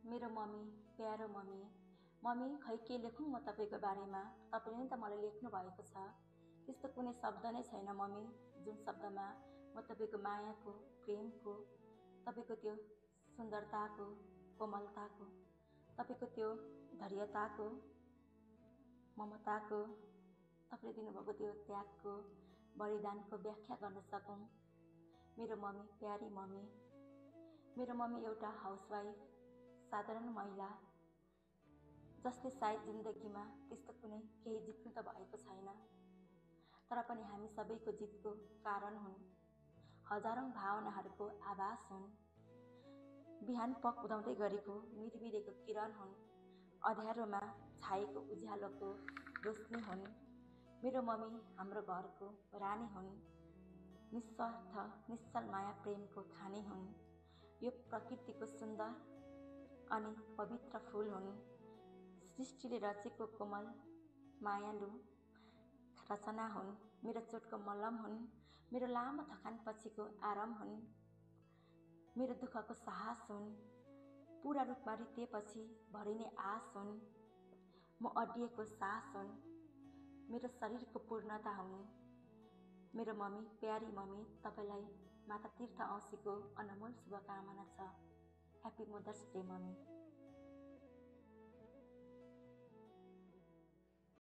मेरो मम्मी, प्यारो mummy, mummy खै के लेखौँ म तपाईँको बारेमा, तपाईँले नै त मलाई लेख्नु भएको छ। त्यस्तो कुनै शब्द नै छैन मम्मी, जुन शब्दमा म तपाईँको मायाको, प्रेमको, तपाईँको त्यो सुन्दरताको, कोमलताको, तपाईँको त्यो धैर्यताको, ममताको, तपाईँले दिनुभएको त्यो त्यागको, बलिदानको व्याख्या गर्न सकौँ। मेरो मम्मी, प्यारी मम्मी, मेरो मम्मी एउटा हाउसवाइफ, साधारण महिला, जसले सायद जिन्दगीमा त्यस्तो कुनै केही जित्नु त भएको छैन, तर पनि हामी सबैको जितको कारण हुन्। हजारौं भावनाहरूको आभास हुन्। बिहान पख उदाउँदै गरेको मिरमिरेको किरण हुन्। अँध्यारोमा छाएको उज्यालोको रोशनी हुन्। मेरो मम्मी हाम्रो घरको रानी हुन्। निस्वार्थ निश्चल माया प्रेमको खानी हुन्। यो प्रकृतिको सुन्दर अनि पवित्र फूल हुन्। सृष्टिले रचेको कोमल मायालु रचना हुन्। मेरो चोटको मलम हुन्। मेरो लामो थकानपछिको आराम हुन्। मेरो दुःखको साहस हुन्। पूरा रूपमा रित्तेपछि भरिने आस हुन्। म अड्डिएको सास हुन्। मेरो शरीरको पूर्णता हुन्। मेरो मम्मी, प्यारी मम्मी, तपाईँलाई माता तीर्थ औँसीको अनमोल शुभकामना छ। Happy mother's day mummy.